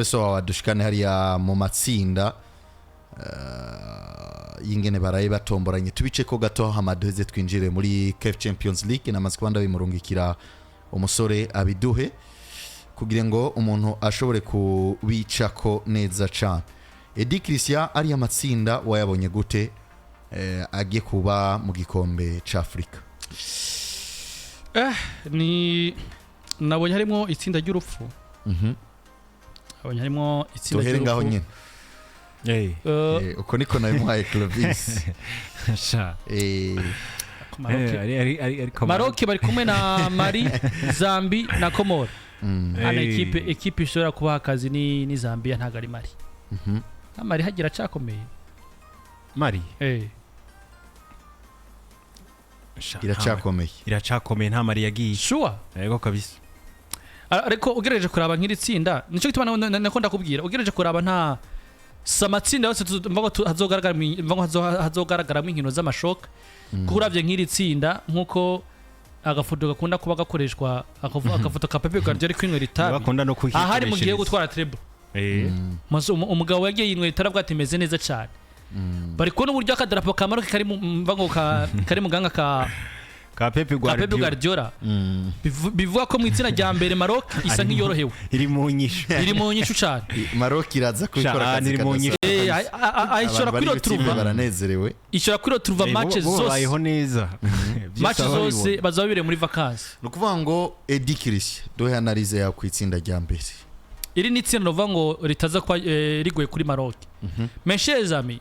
So wadushikane hariya mu matsinda y'ingene baraye batomboranye, tubice ko gato hama duheze twinjire muri CAF Champions League. Namaze kuba ndabimurungikira umusore abiduhe kugira ngo umuntu ashobore kubicako neza cane. Edi Christian, ariya matsinda wayabonye gute agiye kuba mu gikombe c'Afrika? Ni nabonye harimo itsinda ry'urupfu. Nabonye harimo itsinda Tuhere ngaho ry'urupfu. nyene. Uko niko nabimuhaye Clovis. Sha. Maroc. Ariko Maroc bari kumwe na Mali, Zambi na Komoro. Hano ekipe ishobora kubaha akazi ni Zambia, ntabwo ari Mali. Na Mali hagira acakomeye. Mali. Sha, Iracakomeye. Iracakomeye, nta Mali yagiye. Sure. Yego kabisa. Ariko ugerageje kuraba nk'iri tsinda, nicyo gituma nako ndakubwira, ugerageje kuraba nta si amatsinda yose mva ngo mva ngo hazogaragaramo inkino z'amashoka, kuko uravye nk'iri tsinda, nk'uko agafoto gakunda kuba gakoreshwa, agafoto ka Pepe Guardiola ari kwinywera itabi Bakunda no ahari mu gihe kuhikoreshereza. gutwara treble. Maze umugabo yagiye yinywera itabi avuga ati meze neza cyane. Bari kubona uburyo akadarapo ka Maroc kari mu mva ngo kari mu ganga ka Ka Pepe ka Pepe Guardiola. Guardiola. Bivuga ko mu itsinda rya mbere Maroc isa nk'iyorohewe. Iri mu nyishu. Iri mu nyishu cyane. Maroc iraza kubikora Sha, akazi iri mu nyishu. kadasanzwe. Ishobora Abantu bari kuri gutsinda retrouva baranezerewe. Ishobora kuri retrouva match Bo zose. babayeho neza. Byose Match baba zose babibona. bazaba bibereye muri vacances. Ni ukuvuga ngo Edi Christian, duhe analyse yawe ku itsinda rya mbere. Iri ni itsinda novuga ngo ritaza kuba rigoye kuri Maroc. Mes chers amis,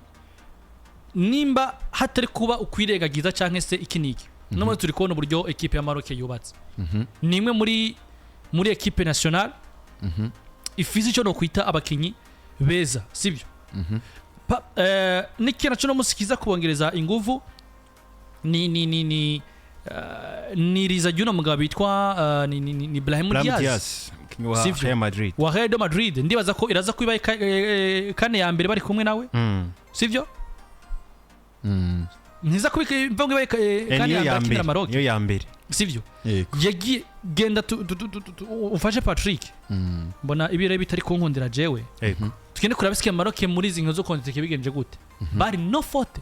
nimba hatari kuba ukwirengagiza canke se iki niki, no muri turi kubona uburyo ekipe ya Maroc yubatse. Ni imwe muri ekipe nationale ifise icyo nokwita abakinyi beza, sibyo? N'ikintu cyo no musi kiza kubongereza inguvu ni riza ry'uno mugabo bitwa ni Brahim Brahim Diaz. Diaz, umukinnyi wa Sivyo. Real Madrid. Wa Real de Madrid. Ndibaza ko iraza kuba kane ya mbere bari kumwe nawe, sivyo? Ntiza kuba mva ngo ibaye kane Niyo ya mbere ya akinira mbere. Maroc. Niyo ya mbere. Sivyo? Yego. Yagiye genda ufashe Patrick. Mbona ibiro bitari kunkundira jewe. Tugende kuraba isike Maroc muri izi nkino zo konditeke bigenje gute. Bari no faute,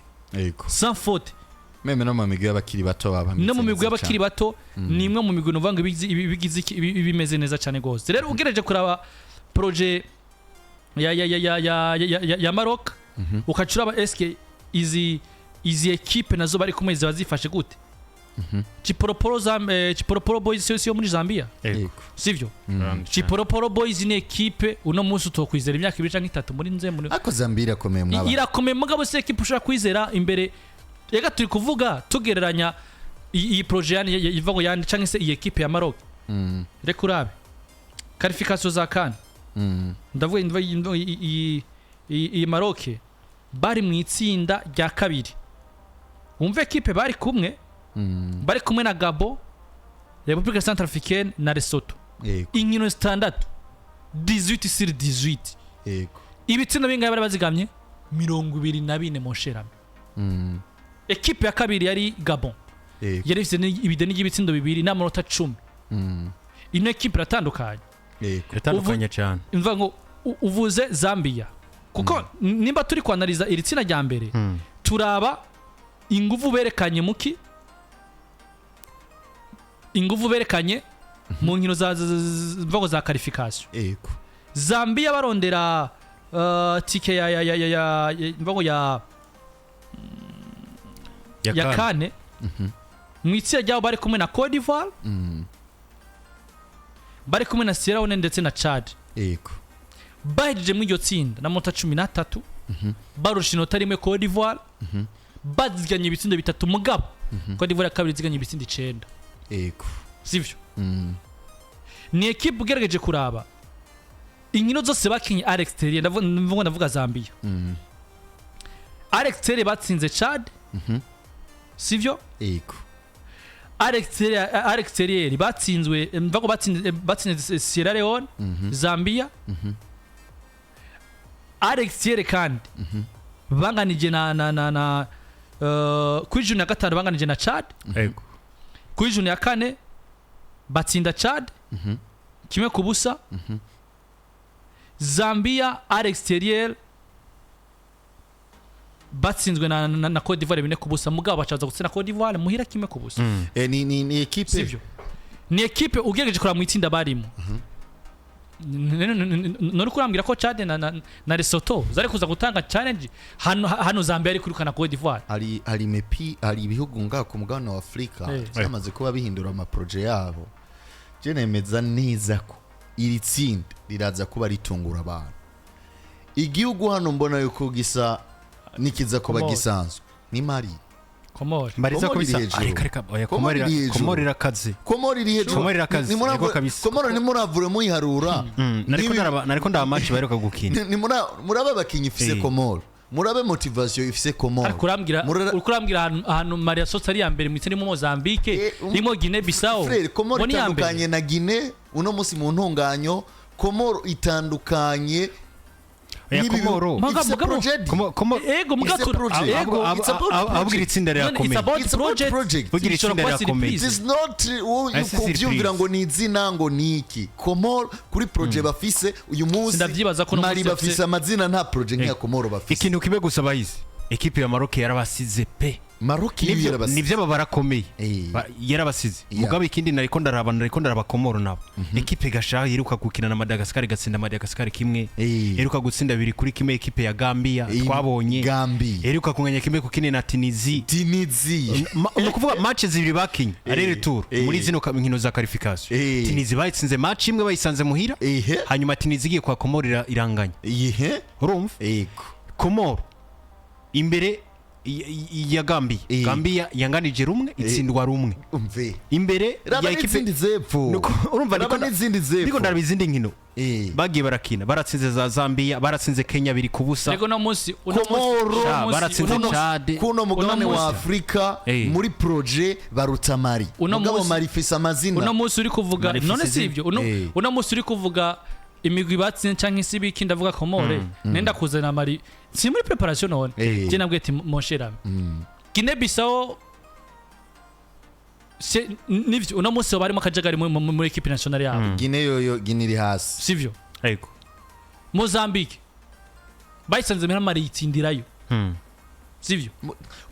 sans faute. Même no mu migwi y'abakiri bato baba No mu migwi y'abakiri bato, ni imwe mu migwi nuvuga ngo ibigize ibimeze neza cyane rwose. Rero ugerageje kuraba projet ya Maroc, ukaca uraba eske izi ekipe nazo bari kumwe ziba zifashe gute. Chipolopolo Chipolopolo Boys siyo muri Zambia? Yego. Sivyo? Chipolopolo Boys ni ekipe uno munsi utokwizera imyaka 2 canke 3 muri nze muri Ariko Zambia irakomeye mwaba. Irakomeye, mugabo si ekipe ushobora kwizera imbere. Reka turi kuvuga tugereranya iyi projet yani iva ngo yandi canke se iyi ekipe ya Maroc. Reka urabe qualification za CAN. Ndavuga iyi Maroc bari mu itsinda rya kabiri. Wumve ekipe bari kumwe. Bari kumwe na Gabon, République Centrafricaine na Lesotho. Inkino zitandatu, 18 sur 18. Ibitsina bingahe bari bazigamye? 24 mon cher ami. Ekipe ya kabiri yari Gabon. Yari ifite ibideni ry'ibitsindo bibiri n'amanota 10. Ino ekipe iratandukanye. Iratandukanye cyane. Imva ngo uvuze Zambia, kuko nimba turi kwanaliza iri tsinda rya mbere, turaba inguvu berekanye muki inguvu berekanye mu nkino za mva ngo za qualification. Zambia barondera tike ya mva ngo ya kane. Kane mu itsinda ryabo bari kumwe na Cote d'Ivoire, bari kumwe na Sierra Leone ndetse na Chad. Bahejeje muri iryo tsinda n'amanota 13, barusha inota rimwe Cote d'Ivoire, baziganye ibitsindo bitatu, mugabo Cote d'Ivoire ya kabiri iziganye ibitsindo icenda. Sivyo? Ni ekipe ugerageje kuraba inkino zose bakinye à l'extérieur, ndavuga Zambia, à l'extérieur batsinze Chad, sivyo? Yego. À l'extérieur batsinzwe, mva ngo batsinze Sierra Leone. Zambia à l'extérieur kandi banganije na kuri journée ya gatanu banganije na Chad. Kuri journée ya kane batsinda Chad 1-0. Zambia à l'extérieur batsinzwe na Cote d'Ivoire 4-0, mugabo bacaza gutsinda Cote d'Ivoire muhira 1-0. Ni ekipe. Sivyo, ni ekipe ugerageje kuraba mu itsinda barimo, none kurambwira ko Chad na Lesotho zari kuza gutanga challenge hano Zambia ari kwirukana Cote d'Ivoire. Hari mepi, hari ibihugu ngaha ku mugabane wa Afurika byamaze kuba bihindura amaproje yabo. Je nemeza neza ko iri tsinda riraza kuba ritungura abantu. Igihugu hano mbona yuko gisa nikiza kuba Komoro. gisanzwe ni Mali. Komore. Mbariza ko Komori bisa iri hejuru. areka reka oya. Komori iri hejuru. Komori irakaze. Komoro iri hejuru. Komoro irakaze, yego kabisa. Komoro ntimuravure muyiharura. Nariko nariko ndaba match baheruka gukina. Murabe abakinyi ifise Komoro, murabe motivation ifise Komoro. Ariko urambwira uriko urambwira ahantu Mali yasohotse ari iya mbere mu itsinda irimo Mozambique, irimo Guinea Bissau. Frere, Komoro ngo ni iya mbere. itandukanye na Guinea uno munsi mu ntunganyo. Komoro itandukanye Oya, Komoro. Ifise project. Ego It's a project. ego. It's about Ahubwo iri project. tsinda None it's rirakomeye. about It's about project. project. Bugira Ishobora itsinda kuba rirakomeye. It surprise. is not Ese kuvyumvira surprise. ngo ni izina ngo ni iki. Komoro kuri projet bafise uyu munsi, Sindavyibaza ko uno Mali munsi bafise amazina, nta projet nk'iya Komoro bafise. Ikintu kimwe gusa bayizi, ekipe ya Maroc yarabasize pe. Maroc iyo yarabasize. Nivyo aba barakomeye. Yarabasize. Mugabo ikindi nariko ndaraba Komoro nabo, ekipe gashaha iheruka gukina na Madagascar igatsinda Madagascar kimwe, iheruka gutsinda 2-1 ekipe ya Gambia twabonye, Gambia. iheruka kunganya 1-1 na Tunisie. Tunisie. Ni ukuvuga match zibiri bakinye aller retour muri zino nkino za qualification. Tunisie bayitsinze match imwe bayisanze muhira, hanyuma Tunisie igiye kwa Komoro iranganya. Urumva? Ego. Komoro imbere ya Gambia, Gambia yanganije rumwe itsindwa rumwe Umve. imbere Raba ya ekipe n'izindi zepfo. Urumva Raba n'izindi zepfo. Ndiko ndaraba izindi nkino bagiye barakina, baratsinze za Zambia, baratsinze Kenya 2-0. Ego no munsi uno munsi- Komoro. uno munsi- Baratsinze Chad. Kuno mugabane Uno wa munsi- Afurika muri projet baruta Mali. Uno Mugabo munsi- Mali ifise amazina. Uno munsi uri kuvuga Mali ifise none si izina. ibyo uno munsi uri kuvuga imigwi batsinze canke isi biki, ndavuga Komore nenda kuzana Mali si muri préparation none. Je nabwiye ati mon cher ami, Guinea Bissau se nivyo uno munsi barimo akajagari muri équipe nationale yabo. Guinea yoyo, Guinea iri hasi. Sivyo? Ego. Mozambique bayisanze muri Mali yitsindirayo. Sivyo?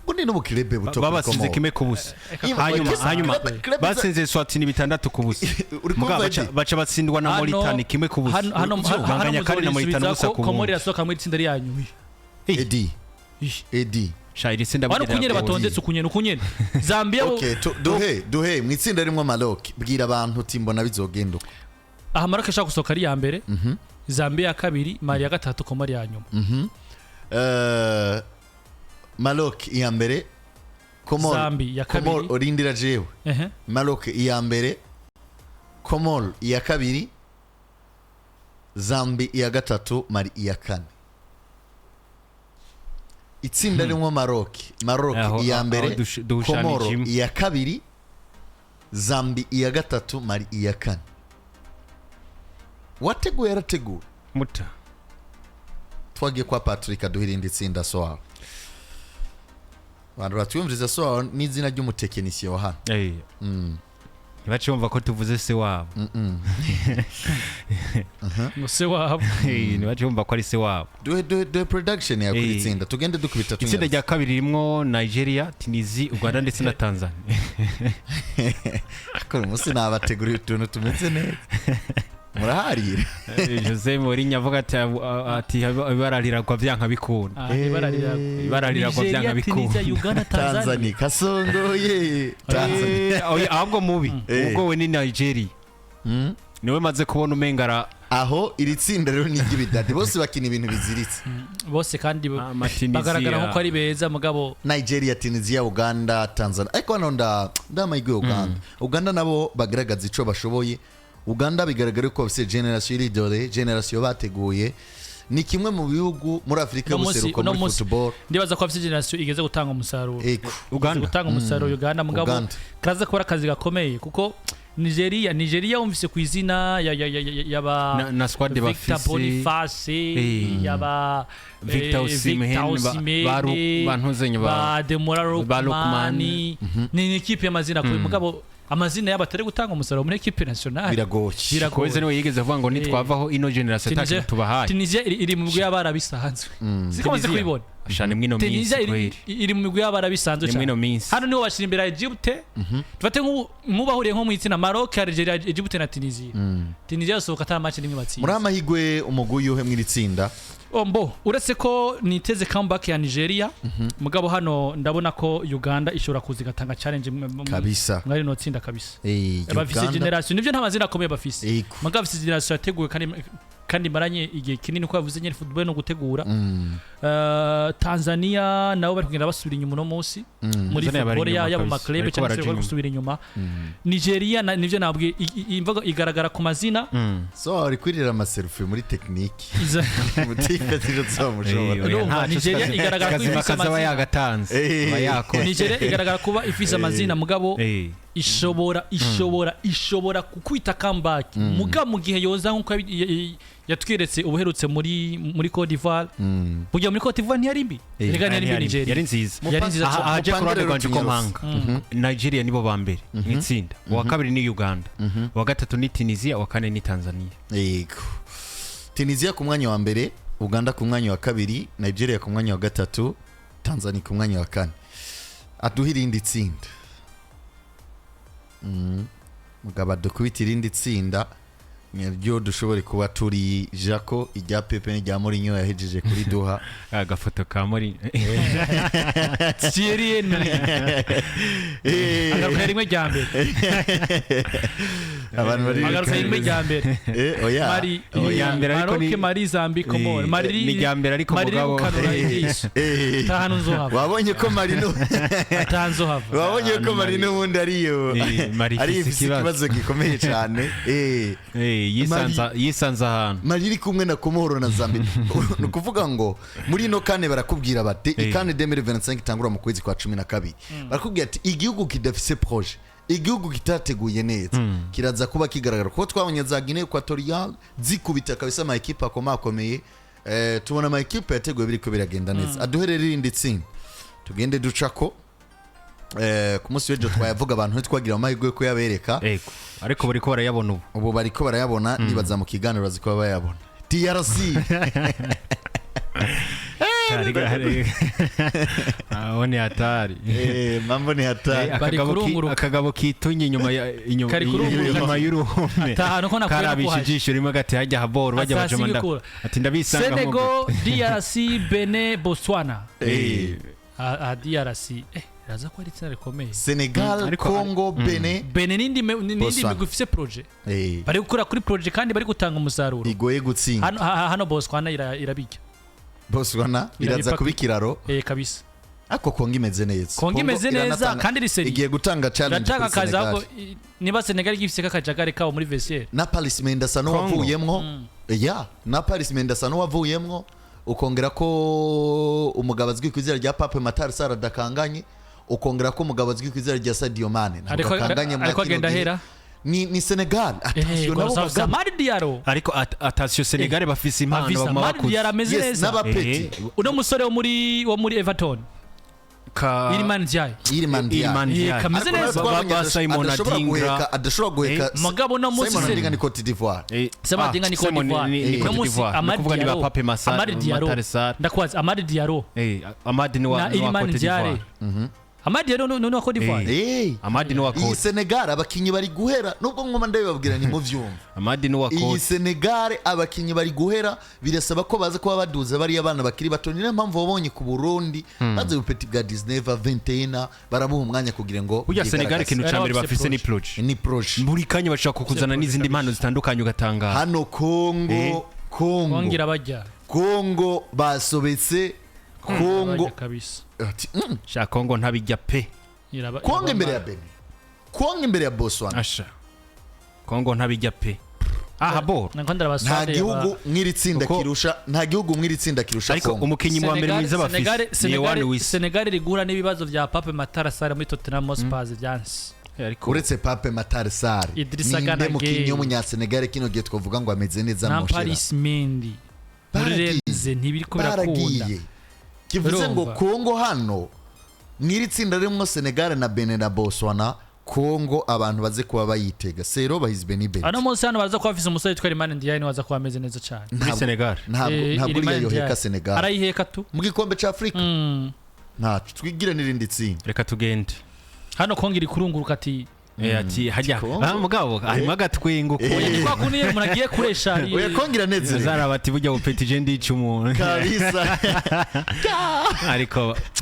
Bundi n'ubukirebe buto kuri Babatsinze Komoro. 1-0. Hanyuma batsinze Swatini 6-0. Uri Mugabo kumva baca batsindwa na Mauritania 1-0. Hano Banganya kandi na Mauritania ubusa ku Komori bundi. irasohoka muri itsinda ryanyu. Edi Edi. Sha, iri tsinda Hano burya ukunyene riragoye. batondetse ukunyene Zambia Okay, duhe mu itsinda rimwe Maroc, bwira abantu uti mbona bizogenda uko. Aha Maroc ishaka gusohoka ari iya mbere, Zambia ya kabiri, Mali ya gatatu, Komori ya nyuma. Maroc iya mbere, Komoro Zambi ya kabiri. Komoro, urindira jewe. Maroc iya mbere, Komoro iya kabiri, Zambi iya gatatu, Mali iya kane. Itsinda rimwe Maroc iya Aho mbere, duhushanije Komoro imwe. iya kabiri, Zambi iya gatatu, Mali iya kane. Wateguye yarateguwe. Muta. Twagiye kwa Patrick aduha irindi tsinda. Soawe abantu batwiyumviriza, soawe n'izina ry'umutekinisiye wa hano. Ntibace bumva ko tuvuze se wabo. Ngo se wabo. Ntibace bumva ko ari se wabo. Duhe production ya kuri itsinda, tugende dukubita. Itsinda Tunyarutse. rya kabiri ririmo Nigeria, Tunisie, U Rwanda ndetse na Tanzania. Ariko uyu munsi nabateguriye utuntu tumeze neza, muraharira. Jose Mourinho avuga ati ibara riragwa byanka bikunda. Ah, ibara riragwa. Ibara riragwa Nigeria, byanga bikunda. Tunisia, Uganda, Tanzania. Tanzania kasongoye, Tanzania. Oya, ahubwo mubi ubwo we ni Nigeria, niwe maze kubona umengara. Aho iri tsinda rero ni iry'ibidadi, bose bakina ibintu biziritse. Bose kandi Ama-Tunisia. bagaragara nkuko ari beza mugabo. Nigeria, Tunisia, Uganda, Tanzania. Ariko hano ndamahirwe Uganda. Uganda nabo bagaragaza ico bashoboye. Uganda bigaragara ko bafise génération iri dorée, génération bateguye. Ni kimwe mu bihugu muri Afurika Uno munsi- y'ubuseruko uno muri munsi- football. Ndibaza ko afite génération igeze gutanga umusaruro. Ego. Uganda. Gutanga umusaruro Uganda, mugabo Uganda. karaza kubara akazi gakomeye kuko Nigeria wumvise ku izina ya ya ya ya- yaba Na squad Victor bafise. Boniface, yaba Victor Osimhen, Victor Osimhen, bantuzenye ba Demola ba Lookman. Lookman. Ni ikipe y'amazina kuri mugabo. Amazina yabo atari gutanga umusaruro muri équipe nationale. Biragoye. Biragoye. Koze niwe yigeze avuga ngo nitwavaho ino génération Tunisia- atakintu tubahaye. Tunisia iri mu migwi y'abarabisanzwe, siko maze Tunisia. kubibona. Shane mwino minsi. Tunisia Kweli. iri mu migwi y'abarabisanzwe Ni cyane. mwino minsi. Hano niho bashyira imbere ya Egypte. Tufate nk'ubahuriye nko mu itsinda, Maroc, Algeria, Egypte na Tunisia, Tunisia yasohoka ata match nimwe batsinze. Muri amahigwe umugwi yuhe mw'iri tsinda? Oh, mbo uretse ko niteze comeback ya Nigeria, mugabo hano ndabona ko Uganda ishobora kuza igatanga challenge Kabisa. mwari no tsinda kabisa. Bafise Uganda. génération, nivyo nta mazina akomeye bafise, Ego. mugabo bafise génération yateguwe kandi maranye igihe kinini, uko yavuze nyene football no gutegura. Tanzania nabo bari kugenda basubira inyuma uno munsi muri Tanzania bari football inyuma yabo, kabisa. ma club Bariko cyangwa se baraja bari inyuma. gusubira inyuma. Nigeria nivyo nabwiye, imvugo igaragara ku mazina. So ari kwirira ama selfie muri technique. Iza Mutipe tizo mushobora. Oya, Urumva, ntaco. Nigeria igaragara ko kazima ifise kazaba amazina. yagatanze. Aba yakoze. Nigeria igaragara kuba ifise amazina, mugabo ishobora kukwita comeback, mugabo mu gihe yoza nkuko yatweretse ubuherutse muri Cote d'Ivoire. Burya muri Cote d'Ivoire ntiyari mbi. Erega ntiyari mbi Nigeria. Yari nziza. Yari nziza Aha cyane. aje ku ruhande Mupangire rwanje uko rutunyarutse. mpanga, Nigeria nibo ba mbere mu itsinda, uwa kabiri ni Uganda, uwa gatatu ni Tunisia, uwa kane ni Tanzania. Yego, Tunisia ku mwanya wa mbere, Uganda ku mwanya wa kabiri, Nigeria ku mwanya wa gatatu, Tanzania ku mwanya wa kane. Aduha irindi tsinda. Mugabo adukubita irindi tsinda niryo dushobore kuba turi jako irya Pepe n'irya Mourinho yahejeje kuri duha. Agafoto ka muri Thierry Henry agaruka rimwe rya mbere. Abantu bari Agaruka rimwe rya mbere. Oya. Mali. Oya. Irya mbere ariko Maroc, Mali, Zambie, Comores, Mali. Ni irya mbere ariko Mali mugabo gukanura ijisho. Atahanu nzohava. Wabonye ko Marino Atanzohava. Wabonye ko Marino ubundi ariyo Mali ariyo ifise ifise ikibazo. ikibazo gikomeye cyane. Yisanze ahantu. Mali iri kumwe na Komoro na Zambia. Ni ukuvuga ngo muri ino CAN barakubwira bati i CAN 2025 itangura mu kwezi kwa 12, barakubwira ati igihugu kidafise projet, igihugu kitateguye neza, kiraza kuba kigaragara, kuko twabonye za Guinea Equatorial zikubita kabisa ama équipe akomakomeye. Tubona ama équipe yateguye biriko biragenda neza. Aduherere irindi tsinda tugende ducako. Ku munsi w'ejo twayavuga, abantu ntitwagira amahirwe yo kuyabereka. Ego, ariko bariko barayabona ubu. Ubu bariko barayabona, nibaza mu kiganiro bazi kuba bayabona. DRC. Aho ni hatari. Mambo ni hatari. Bari kurunguruka. Akagabo kitunye inyuma inyuma Kari kurunguruka. inyuma y'uruhome. Atahanu ko nakwiye no Karabisha kuhaja. ijisho rimwe gati hajya haboro bajya Asasi bajama gukura. ati ndabisanga. Senegal, DRC, Benin, Botswana. Ah, DRC iraza ko ari itsinda rikomeye. Senegal, Ariko Congo, Benin. Benin n'indi Botswana. migwi ifise projet. Bari gukora kuri projet kandi bari gutanga umusaruro. Igoye gutsinda. Hano hano Botswana irabijya. Botswana iraza Irabipaka. kuba ikiraro. Kabisa. Ariko Kongo imeze neza. Kongo imeze neza kandi iri sérieux. Igiye gutanga challenge Iratanga kuri akazi Senegal. ahubwo niba Senegal igifise kakajagari kabo muri vestiaire. Na Paris Mendy asa Congo. n'uwavuyemwo. Ya, na Paris Mendy asa n'uwavuyemwo, ukongera ko umugabo azwi ku izina rya Pape Matar Sarr adakanganye, ukongera ko umugabo azwi ku izina rya Sadio Mane ntabwo Ariko akanganye muri ariko kino agenda gihe. ahera. Ni Senegal, attention nabo bagabo. Amad Diallo. Ariko attention, Senegal bafise impano. Bafise Baguma Amad bakuze. Diallo ameze Yes, neza. n'abapeti. Uno musore wo muri Everton. Ka Iliman Ndiaye. Iliman Ndiaye. Iliman Ndiaye. Kameze Ariko neza. nawe twabonye Ba Simon adashobora Adingra. guheka, adashobora guheka. Mugabo no munsi Simon Adingra ni Cote d'Ivoire. Simon Adingra ni Cote Simon d'Ivoire. ni No Cote munsi d'Ivoire. Amad Ni kuvuga ni ba Diallo. Pape Massa Amad Diallo. Matar Sarr. Ndakwazi Amad Diallo Amad ni wa na ni wa Iliman Cote Ndiaye. d'Ivoire. Amad Diallo ni wa Cote d'Ivoire. Amad ni wa Iyi Cote. Senegal abakinyi bari guhera, nubwo ngoma ndabibabwira ntimuvyumve. Amad ni wa Iyi Cote. Senegal abakinyi bari guhera, birasaba ko baza kuba baduza bariya bana bakiri bato. Niyo mpamvu wabonye ku Burundi baze ubupeti bwa 19 21, barabuha umwanya kugira ngo Burya Senegal byigaragaze. ikintu ca mbere Bafise bafise ni projet. Ni projet. Buri kanya bashaka kukuzana projet n'izindi kabisa. mpano zitandukanye ugatangara. Hano Kongo, Kongo Kongo bajya. Kongo basobetse Kongo. Bajya kabisa. Ati, Sha Kongo ntabijya pe. Kongo imbere ya Benin, Kongo imbere ya Botswana. Asha Kongo ntabijya pe, aha boro. Nako Nta ndarabasade. gihugu mw'iri tsinda kirusha, nta gihugu mw'iri tsinda kirusha Ariko Kongo. umukinyi wa mbere mwiza bafise ni Yoane Wissa. Senegal iri guhura n'ibibazo vya Pape Matar Sarr muri Tottenham Hotspur vyanse. Ariko Uretse Pape Matar Sarr, Idrissa ninde Gana mukinyi Gueye. w'umunyasenegal kino gihe twavuga ngo ameze neza Na mushera? Paris Mendy muri Baragiye. Rennes ntibiriko birakunda. Baragiye, kivuze ngo Urumva. Kongo hano mw'iri tsinda ririmo Senegal na Benin na Botswana. Kongo abantu baze kuba bayitega sero bahizwe n'ibeti Ano munsi hano baza kuba bafise umusore witwa Iliman Ndiaye, niwe aza kuba ameze neza cyane. Muri Senegal. Ntabwo ntabwo Iliman uriya yoheka Ndiaye. Senegal Arayiheka tu. Mu gikombe ca Afurika. Ntaco twigire n'irindi tsinda. Reka tugende. Hano Kongo iri kurunguruka ati Ati hajya. Kongo. Ah, mugabo harimo agatwengo. Oya, ni kwa kundi nyene umuntu agiye kuresha. Oya, Kongo iranezerewe. Zaraba ati burya bupeti je ndica umuntu. Kabisa.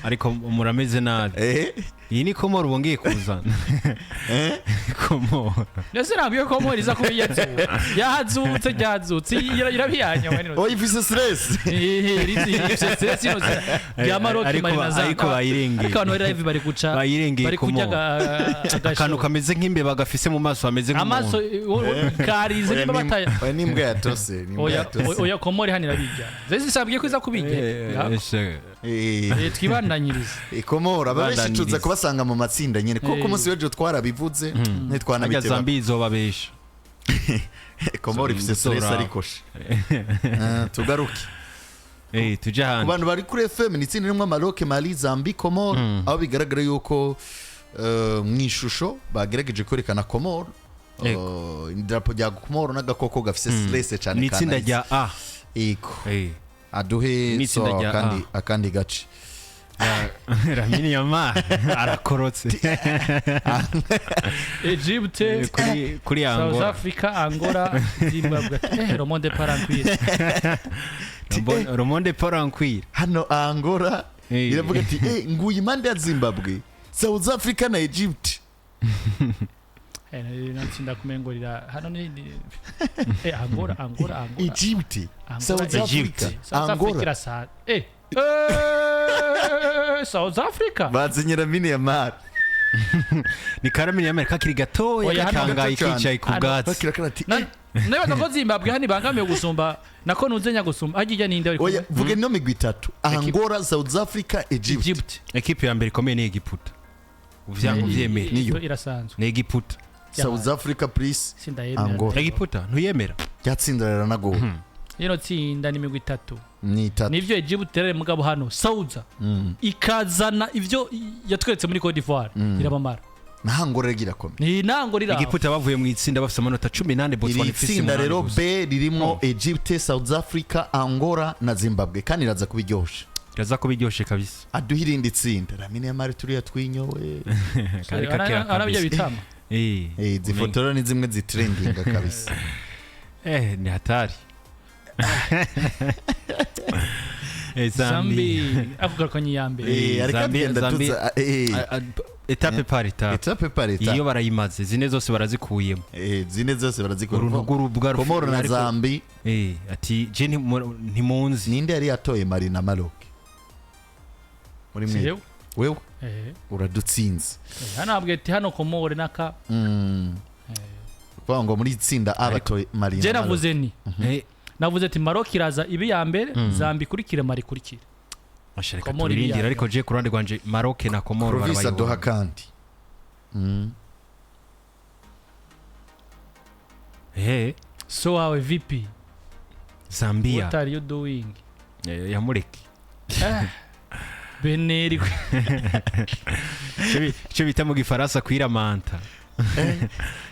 Ariko murameze nabi. Iyi ni Komoro bongeye kuzana. Komoro. Ndetse nabwiye ko Komoro iza kuba iyazutse, yahazutse, ryazutse, irabiyanya mwene. Oya, ifise stress. Ya Maroc, Mali na Zambia. Ariko bayirengeye. Ariko abantu bari live bari guca Bayirengeye bari kurya. Komoro. Akantu kameze nk'imbeba gafise mu maso hameze Amaso nk'umuntu. karize Oya, niba bataya. Oya, n'imbwa yatose, n'imbwa Oya. yatose. Oya, Komori hano irabijya, zese isabwiye ko iza kubijya. Twibandanyirize. Komoro ababenshi tuza Bandaniriza. kubasanga mu matsinda nyene, kuko umunsi w'ejo twarabivuze Harya ntitwanabiteba. Zambia izobabesha. Komoro ifise stress. Nzoraba. Ariko she tugaruke Tuje ku ahandi. bantu bari kuri FM, ni itsinda ririmo Maroc, Mali, Zambie, Komoro, aho bigaragara yuko mu ishusho bagerageje kwerekana Komoro. Idarapo rya Komoro n'agakoko gafise stress cyane. Ni itsinda kanahise. rya A. Ego. Aduhe Ni so itsinda rya A. akandi gace. Lamine Yamal arakorotse. Egypte, Kuri South Angola. Africa, Angola, Zimbabwe, Romonde Paranquille. Romonde Paranquille. Hano Angola iravuga ati nguye impande ya Zimbabwe, South Africa na Egypt. Natsinda kumengurira hano ni Angola, Angola, Angola. Egypt, Angola, South Egypt. Africa, South Africa Angola. irasa South Africa. Bazinye Lamine Yamal. Ni Karamini Yamal kakiri gatoya Oya, hano katangaye gato cyane. kicaye ku Hano. bwatsi. Bakira karati. Nibaza ko Zimbabwe hano ibangamiye gusumba nako nuzenya gusumba hajya ninde bari Oya, kumwe? vuga ino migwi itatu: Angola, South Africa, Egypt. Egypt. Ekipe ya mbere ikomeye ni Egiputa. Uvyemere. Niyo. Irasanzwe. Ni Egiputa. South Africa please. Sindayemera. Angola. Egiputa ntuyemera. Ryatsinda riranagowe. Ino tsinda ni imigwi itatu. Ni itatu. Nivyo Egypt rero, mugabo hano Sauza ikazana ivyo yatweretse muri Cote d'Ivoire, irabamara. Naho Angola rero irakomeye. Ni nango rira. Egiputa bavuye mu itsinda bafise amanota 18, Botswana Iri ifise tsinda 8 rero gusa. B ririmo Egypte, South Africa, Angola na Zimbabwe, kandi iraza kuba iryoshe. Iraza kuba iryoshe kabisa. Aduha irindi tsinda, Lamine Yamal turiya twinyowe. Kari kakera Arabyo kabisa. bitama. Izi foto rero ni zimwe zitrendinga kabisa. Ni hatari. Zambi. Zambi akugarukanye iya mbere. Ariko agenda tuza Etape par etape. Etape par etape. Iyo barayimaze zine zose barazikuyemo. Zine zose barazikora. Uruntu rw'urubwa Komoro na Zambi. Ati je ntimunzi. Ninde yari yatoye Mali na Maroc muri mwe? Jewe. Wewe uradutsinze. Hano habwe ati hano Komore naka. Kuvuga ngo muri itsinda A batoye Mali Je na Maroc. navuze ni navuze ati Maroc iraza ibi ya mbere, Zambi ikurikire, Mali ikurikire. Asha, reka Komoro tubirindire, iriya. ariko je ku ruhande rwanje Maroc na Komoro Clovis aduha barabayobora. kandi. So wawe vipi? Zambia. What are you doing? Yamureke. Beneri. Ico bita mu gifaransa kwiramanta.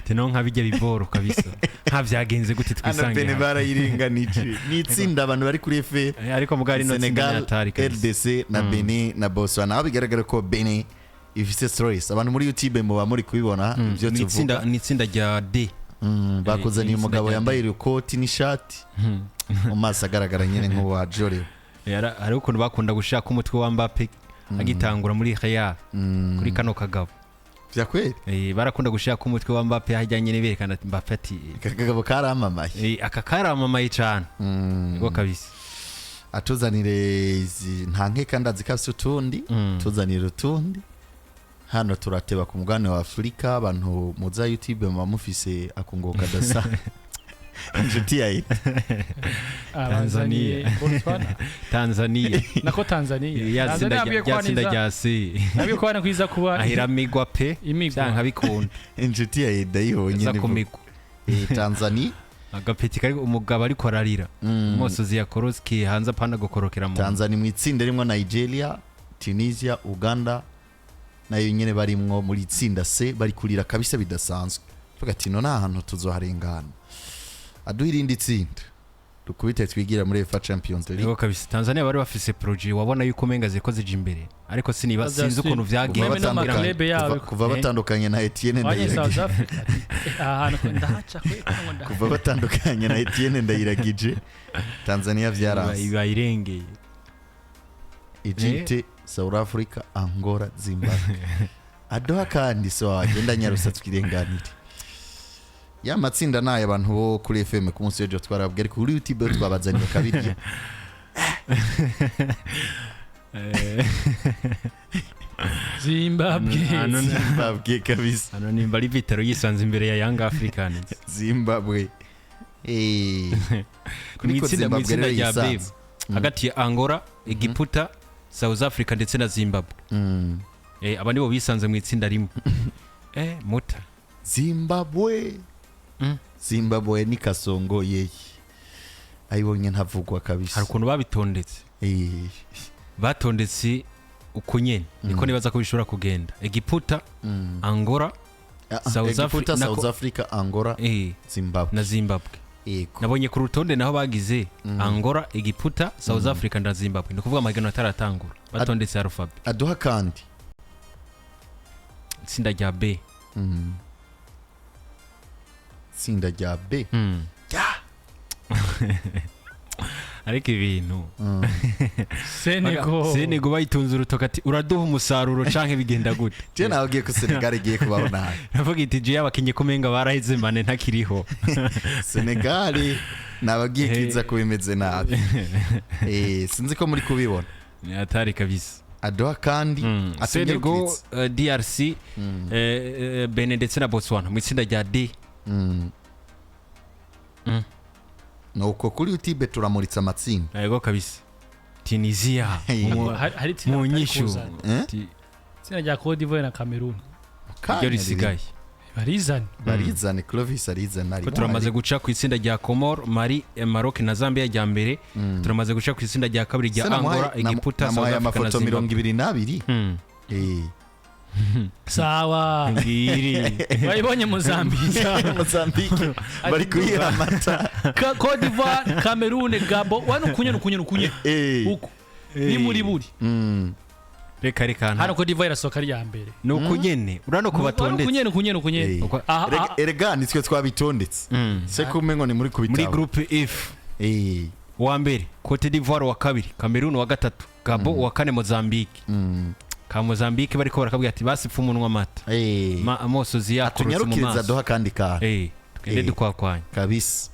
Tino nka bijya biboro kabisa. Nka vyagenze gute Hano twisange. Bene Hano. barayiringanije, ni itsinda abantu bari kuri F. Ariko mugari no tsinda ni Senegal, hatari kabisa. RDC na Benin na Botswana, aho bigaragara ko Benin ifise stress. Abantu muri YouTube muba muri kubibona ibyo Ni tuvuga. itsinda rya D. Bakuzaniye Ni itsinda umugabo rya yambaye D. irikoti n'ishati, mu maso agaragara nyine nk'uwa Jorewe. Hariho ukuntu bakunda gushaka umutwe wa Mbappe agitangura muri Real kuri kano kagabo. Vya kweli. Barakunda gushaka umutwe wa Mbappe hajya nyine berekana ati Mbappe ati Aka kagabo karamamaye. Aka karamamaye cyane. Niko kabisa. Atuzanire izi nta nkeka, ndazi ko afise utundi. Tuzanire utundi. Hano turateba ku mugabane wa Afurika. Abantu muza YouTube muba mufise akunguko kadasa inshuti ya Ita. Abazaniye Botswana. Tanzania. Nako Tanzania. Ya Tanzania tsinda nabwiye ko rya tsinda hano rya C. nabwiye ko hano kwiza kuba Ahiramigwa pe. imigwa. Byanka bikunda. Inshuti ya Ida yibonye Za nivuga. kumigwa. Tanzania. Agapeti kari umugabo ariko ararira. Umusozi yakorosike hanze apana gukorokera mu. Tanzania mu itsinda rimwe Nigeria, Tunisia, Uganda Nayo nyene barimwo muri itsinda C, bari kurira kabisa bidasanzwe. Vuga ati no hantu tuzoharengana. Aduha irindi tsinda dukubite twigira muri UEFA Champions League. Yego kabisa, Tanzania bari bafise projet, wabona yuko umenga ziriko zija imbere, ariko siniba sinzi ukuntu vyagenze. Kuva batandukanye- yabo. Kuva batandukanye na Etienne Wanye South Ndayiragije. Africa ati, aha hantu ndahaca kwe ngo ndahaca. Kuva batandukanye na Etienne Ndayiragije, Tanzania vyaranze. Bayirengeye. Egypte, South Africa, Angola, Zimbabwe. Aduha kandi so agenda nyarusa twirenganire. Ya matsinda nayo abantu bo kuri FM ku munsi w'ejo twarababwiye, ariko kuri YouTube twabazaniye kabiri. Zimbabwe. Zimbabwe kabisa. Hano nimba ari Vitaro yisanze imbere ya Young Africans. Zimbabwe. Mu Niko itsinda mu Zimbabwe itsinda rero rya B yisanze. hagati ya Angola, Egiputa, South Africa ndetse na Zimbabwe. Aba nibo bisanze mu itsinda rimwe. Muta. Zimbabwe. Zimbabwe ni Kasongo yeye. Ayibonye ntavugwa kabisa. Hari ukuntu babitondetse. Batondetse uko nyene niko nibaza ko bishobora kugenda. Egiputa, Angola, South Egiputa, South Africa, Angola, Zimbabwe. na Zimbabwe. Yego. Nabonye ku rutonde naho bagize Angola, Egiputa, South Africa na Zimbabwe. Ni ukuvuga amahiganwa ataratangura batondetse alphabet. Aduha kandi Itsinda rya B. Itsinda rya B. Ariko ibintu Senegal. Senegal bayitunze urutoki ati uraduha umusaruro canke bigenda gute? Je nababwiye ko Senegal igiye kubaho nabi. Navuga iti je abakinyi kumenga baraheze mane ntakiriho. Senegal nababwiye kiza kuba imeze nabi. Sinzi ko muri kubibona. Ni hatari kabisa. Aduha kandi Senegal, DRC, Benin ndetse na Botswana mu itsinda rya D. Nuko kuri YouTube turamuritse amatsinda. Yego kabisa. Tunisia Hari itsinda mu batari nyishu. kuzana. Itsinda rya Cote d'Ivoire na Cameroon. Ryo risigaye. Barizane. Barizane, Clovis arizane. Ko turamaze guca ku itsinda rya Comore, Mali, Maroc na Zambia rya mbere. Turamaze guca ku itsinda rya kabiri rya Angola, Egiputa, South namuhaye Africa na amafoto Zimbabwe. 22. Sawa. Ngiri. Bayibonye Mozambique. Mozambique bari kuyiha amata. Cote d'Ivoire, Cameroon, Gabon. Wano kunye nukunye nukunye. Uko. Ni muri buri. Reka reka Hano Cote d'Ivoire irasohoka ari iya mbere. Ni uko nyene urano kubatondetse. Nukunye nukunye nukunye. Erega nitwe twabitondetse. Se kumengo ni muri kubitabo. Muri groupe F. Wa mbere Cote d'Ivoire, wa kabiri Cameroon, wa gatatu Gabon, wa kane Mozambique. Ka Mozambique bariko barakabwira ati basipfa umunwa amata. Amosozi yakorotse mu Tunyarukiriza maso. duha kandi kane. Tugende dukwakwanya. Kabisa.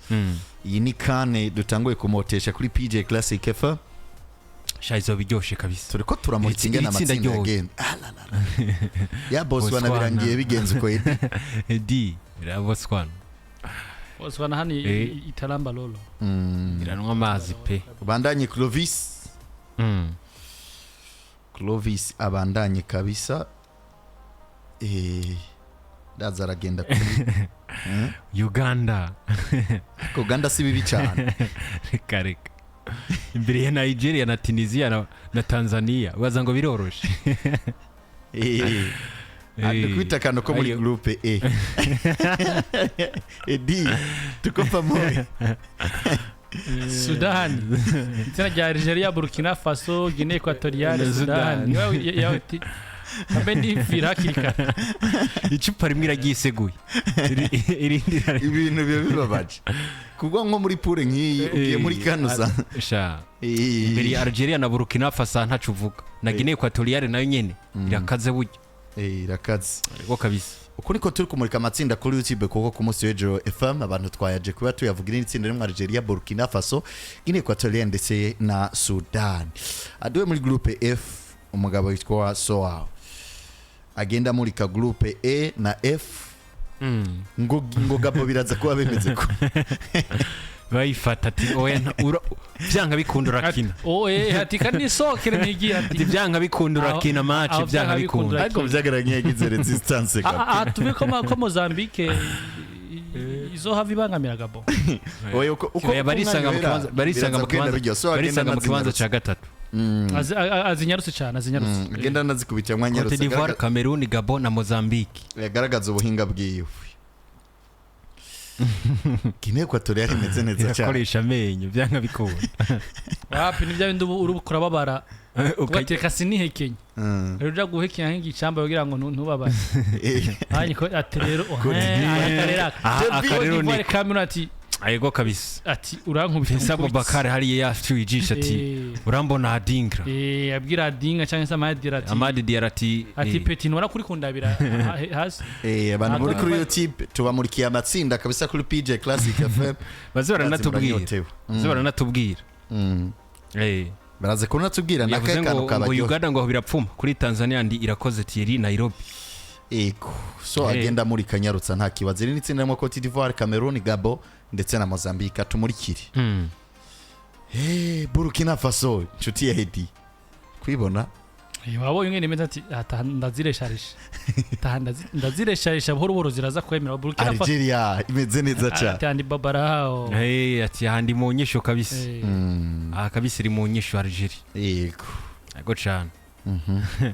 Iyi ni kane dutanguye kumotesha kuri PJ Classic FM. Sha izo biryoshe kabisa. Turiko turamutse ingene Iri tsinda amatsinda ryoshye. yagenda. Ya Botswana birangiye bigenze uko Edi. Edi ya Botswana. Botswana hano itaramba lolo. Iranwa amazi pe. Bandanye Clovis. Clovis abandanye kabisa. Ndaza aragenda kuri Uganda. Uganda si bibi cyane. Reka reka. Imbere ya Nigeria na Tunisia na Tanzania baza ngo biroroshe. Adukwita kano ko muri groupe E. Edi tuko pamoja. Sudan. Itsinda rya Algeria, Burkina Faso, Guinea Equatoriale, Sudan. Kambe ndivira hakiri kare. Icupa rimwe iragiseguye. Irindi ibintu biba bibabaje. Kuko nko muri pure nk'iyi ugiye muri kano sa. Sha. Imbere ya Algeria na Burkina Faso ntacu uvuga. Na Guinea Equatoriale nayo nyene irakaze burya. Irakaze. Ariko kabisa. Uko niko turi kumurika amatsinda kuri YouTube kuko ku munsi w'ejo FM abantu twayaje kuba tuyavugira itsinda rimwe Algeria, Burkina Faso, Guinea Equatoriale ndetse na Sudan. Aduwe muri groupe F umugabo witwa Soa agenda amurika groupe E na F. Ngo Gabo biraza kuba bimeze ko bayifata ati oya byanga bikunda urakina. Oye ati kandi sokere nigira ati byanga bikunda urakina match byanga bikunda. Ariko byagaragaye yagize resistance gato. Tuve ko Mozambique izo havi bangamira Gabo. Oye uko barisanga mu kibanza cya gatatu. Azinyarutse cyane, azinyarutse. Agenda anazikubita Cote mwanyarutse. d'Ivoire, Cameroon, Gabon na Mozambique. Yagaragaza ubuhinga bwiwe. Guinea Equatorial imeze neza cyane. Irakoresha amenyo byanga bikunda. Wapi, ni bya bindi ubu uri kurababara ugateka sinihekenye. Rero uja guhekenya nk'igicamba kugira ngo ntubabare. Hanyuma ati rero aka Aka rero ni Cote d'Ivoire, Cameroon, ati ayego kabisa. Ati urankubita. Vincent Nkubitse. Aboubakar hariya yacuye ijisho ati urambona Adingra. Abwira Adinga cyangwa se Amad Diarra ati Amad Diarra ati ati petit, ntubona kuri kundabira hasi. Abantu muri kuri YouTube tubamurikiye amatsinda kabisa kuri PJ Classic FM. Baze baranatubwira. Baranyotewe. Baze baranatubwira. Baraze kunatubwira Yavuze nakahe kantu ngo kabaryohe. Uganda ngo birapfuma kuri Tanzania, ndi Irakoze Thierry Nairobi. Ego so agenda muri kanyarutsa nta kibazo. Iri ni itsinda ririmo Cote d'Ivoire, Cameroon, Gabon ndetse na Mozambique. Tumurikire. Burkina Faso, inshuti ya Hedi kwibona. Wabonye umwe nimeze ati ata ndaziresharisha, ata ndaziresharisha buhoro buhoro ziraza kwemera Burkina Faso. Algeria imeze neza cyane. Ati andi babarao. Ati ahandi mu nyisho kabisa. Aha kabisa iri mu nyisho Algeria. Yego. Yego cyane.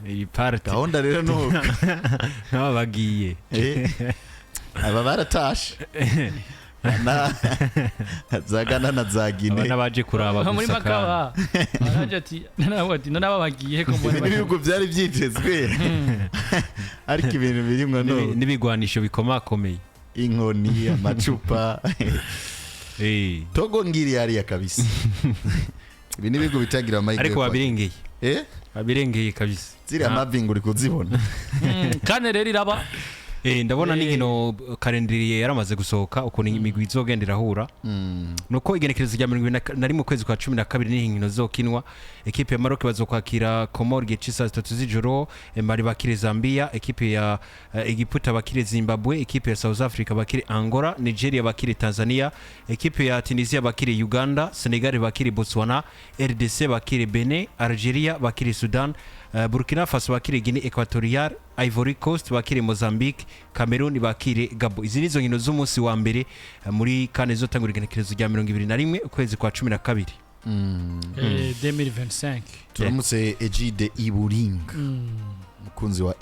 Iyi party Gahunda rero nuko nk'aba bagiye. Aba baratashe na za Ghana na za Aba Guinea. n'abaje kuraba Muri gusa kandi. makaba baraje ati nabo ati nabo bagiye ko mbona. Ibi n'ibihugu byari byitezwe, ariko ibintu birimwo no N'ibigwanisho bikomakomeye. Inkoni, amacupa. Togo ngiri hariya kabisa. Ibi n'ibihugu bitagira amahirwe Ariko yo babirengeye. Babirengeye kabisa. Ziriya mavingi uri kuzibona. Kandi rero iraba. Ndabona n'inkino calendrier yaramaze gusohoka, ukuntu imigwi izogenda irahura. Nuko igenekerezo rya 21 ukwezi kwa 12 niho inkino zokinwa. Ekipe ya Maroc bazokwakira Comore igihe c'isaha 3 z'ijoro, Mali bakire Zambia, ekipe ya Egiputa bakire Zimbabwe, ekipe ya South Africa bakire Angola, Nigeria bakire Tanzania, ekipe ya Tunisia bakire Uganda, Senegal bakire Botswana, RDC bakire Benin, Algeria bakire Sudan, Burkina Faso bakire Guinea Equatorial, Ivory Coast bakire Mozambique, Cameroon bakire Gabon. Izi nizo nkino z'umunsi wa mbere muri kane zotangura igenekerezo rya 21 ukwezi kwa 12. 2025. Turamutse Egide Iburinga, umukunzi wa